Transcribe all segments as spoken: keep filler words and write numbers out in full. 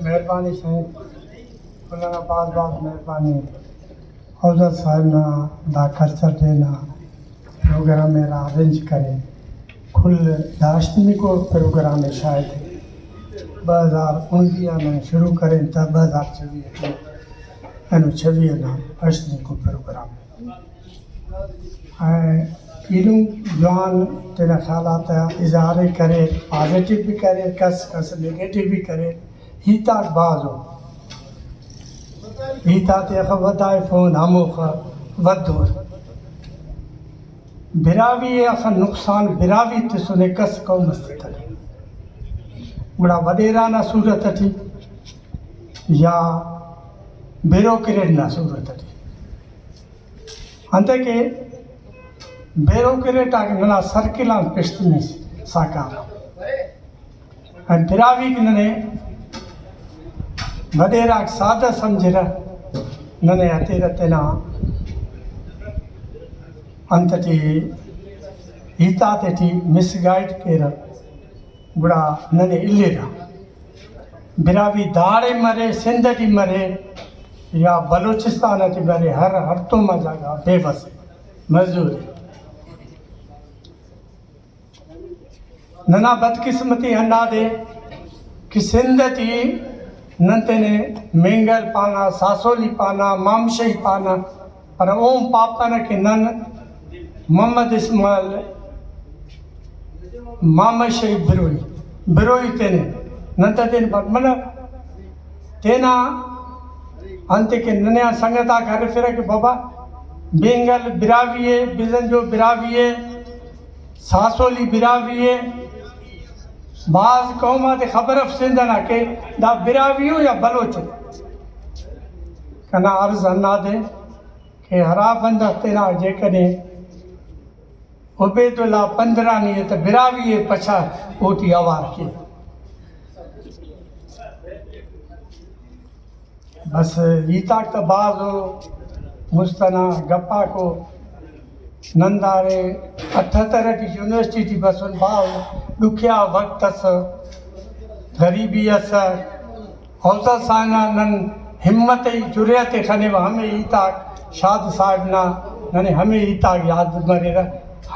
مہربانی سائیں، کل آن بھاز بھاز مہربانی۔ افضل صاحب نا دا کلچر ڈے نا پروگرام ءِ ہرا ارینج کرے، کل دا ہشتمیکو پروگرام ءِ شاید بہ ہزار انزی آ نن شروع کرین تا بہ ہزار چوی ٹی اینو چھوی نا ہشتمیکو پروگرام۔ اینو ایلم جوان تینا خیالات آ اظہار ءِ کریر، پازیٹیو بھی کریر، کس کس نیگیٹیو بھی کریر۔ ہیت آک بھاز ءُ۔ ہیت آتے اخہ ودائفون، ہموخہ ودور۔ براہوئی ءِ اخہ نقصان براہوئی تسنے، کس قوم اس تتنے۔ گڑا وڈیرا نا صورت اٹی یا بیوروکریٹ نا صورت اٹی۔ انتئے کہ بیوروکریٹ آک ننا سرکل آن پیشتمے ساکار ءِ۔ اینو براہوئیک ننے وڈیراک سادہ سمجھرہ، ننے ہتیرہ تینا انت ٹی، ہیت آتے ٹی مس گائیڈ کیرہ، گڑا ننے الیرہ۔ براہوئی داڑے مرے، سندھ ٹی مرے یا بلوچستان ٹی مرے، ہر ہڑتوم آ جاگہ بے وس ءِ، مزدور ءِ۔ ننا بدقسمتی ہندادے کہ سندھ ٹی نن تینے مینگل پانہ، ساسولی پانہ، مامشئی پانہ، پر اوہم پاپنہ کہ نن محمد اسماعیل مامشئی بروئی، بروئی تینے، نن تہ تینے پاپنہ۔ تینا انتے کہ ننے آ سنگت آک ہرفرہ کہ بابا مینگل براہوئی ءِ، بزنجو براہوئی ءِ، ساسولی براہوئی ءِ، بھاز قوم آتے خبر اف سندھ ئنا کہ دا براہوئی ءُ یا بلوچ ءُ۔ کنا عرض ہندادے کہ ہرا بندغ تینا جیکنے عبیداللہ پندرانی ءِ تہ براہوئی ءِ پچا اوٹی اوار کے۔ بس ہیت آک تہ بھاز ءُ، مست ئنا گپ آک ءُ۔ نن داڑے اٹھہتر ٹی یونیورسٹی ٹی بسن، بھاز ڈکھیا وخت ئس، غریبی ئس۔ افضل صاحب نا نن ہمت ءِ، جرأت ءِ خنیوہ، ہمے ہیت آک شاد صاحب نا ننے ہمے ہیت آک یاد مریرہ،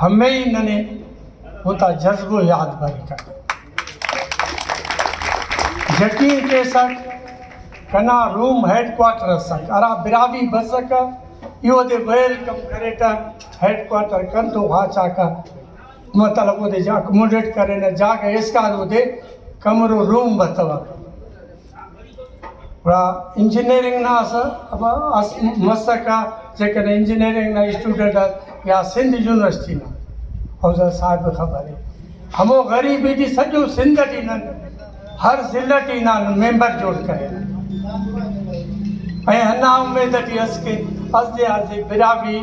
ہمے ننے اوتا جذبو یاد بریکہ۔ یقین کیسہ کنا روم ہیڈ کوارٹر ئسک، ہرا براہوئی بسکہ، ای اودے ویلکم کریٹہ، ہیڈ کوارٹر کنتو غاچاکہ، مطلب اودے جا اکوموڈیٹ کرینہ، جاگہ اسکان اودے کمرو روم بتوکہ۔ گڑا انجینئرنگ نا اسہ، ابا، اس مسکہ، جیکنے انجینئرنگ نا اسٹوڈنٹ اس یا سندھ یونیورسٹی نا، افضل صاحب خبر ءِ۔ ہمو غریبی ٹی سجو سندھ ٹی نن ہر ضلع ٹی نن ممبر جوڑ کرینہ۔ اے ہندا امید ٹی اس کہ اسہ دے اسہ براہوئی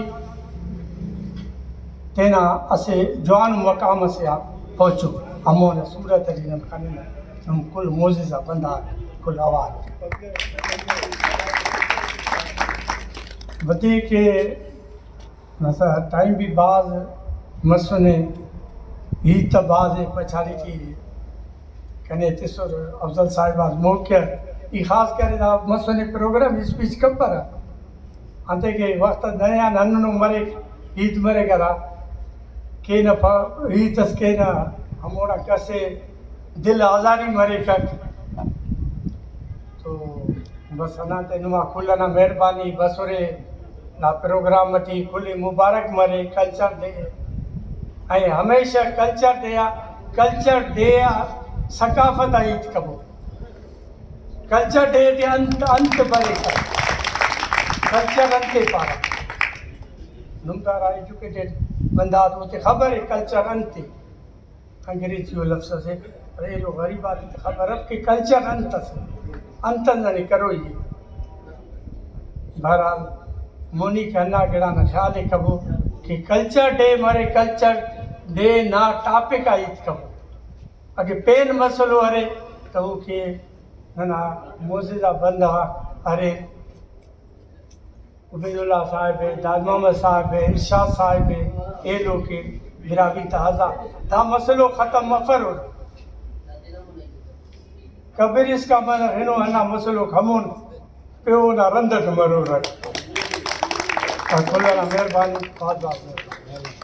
تینا اسہ جوان مقام اسے آ پہنچو، ہمونا صورت ٹی نن خننہ، نم کل معزز آ بندغ کل اوار۔ ودے کہ نسا ٹائم بھی بھاز مسنے، ہیت تہ بھاز ءِ، پچاری ٹی کنے تسر۔ افضل صاحب آ موقع ای خاص کر دا مسنے پروگرام، اسپیچ کمپرہ، انتئے کہ وخت ننے آن ہندنو مریک، ہیت مریک ہرا کینہ پ-، ہیت اس کینہ، ہموڑا کسے دل آزاری مریک۔ تو بس ہندا تے نما کل ئنا مہربانی بسرے۔ دا پروگرام ٹی کل ئے مبارک مرے کلچر ڈے، اے ہمیشہ کلچر ڈے آ، کلچر ڈے آ ثقافت آ ہیت کبو۔ کلچر ڈے ٹی انت، انت بریک؟ کلچر انتے پارہ؟ نم دارا ایجوکیٹڈ بندغ آتے خبر ءِ کلچر انتے۔ انگریزی ءُ لفظ اسے، پر ایلو غریب آتے تے خبر اف کہ کلچر انت اسے، انت ننے کروئی ءِ۔ بہرحال، مونی کہ ہندا گڑا نا خیال ءِ کبو کہ کلچر ڈے مرے، کلچر ڈے نا ٹاپک آ ہیت کبو۔ اگہ پین مسئلو ارے تو او کہ ننا معزز آ بندغ آک اریر، عبید اللہ صاحب ءِ، داد محمد صاحب ءِ، ارشاد صاحب ءِ، ایلو کہ براہوئی تا آزاد، دا مسئلو ختم مفرو۔ کبریس کا من ہنو ہندا مسلوک ہمون پیہو نا رند اٹ مرورک۔ کل انا مہربانی، بھاز بھاز مہربانی۔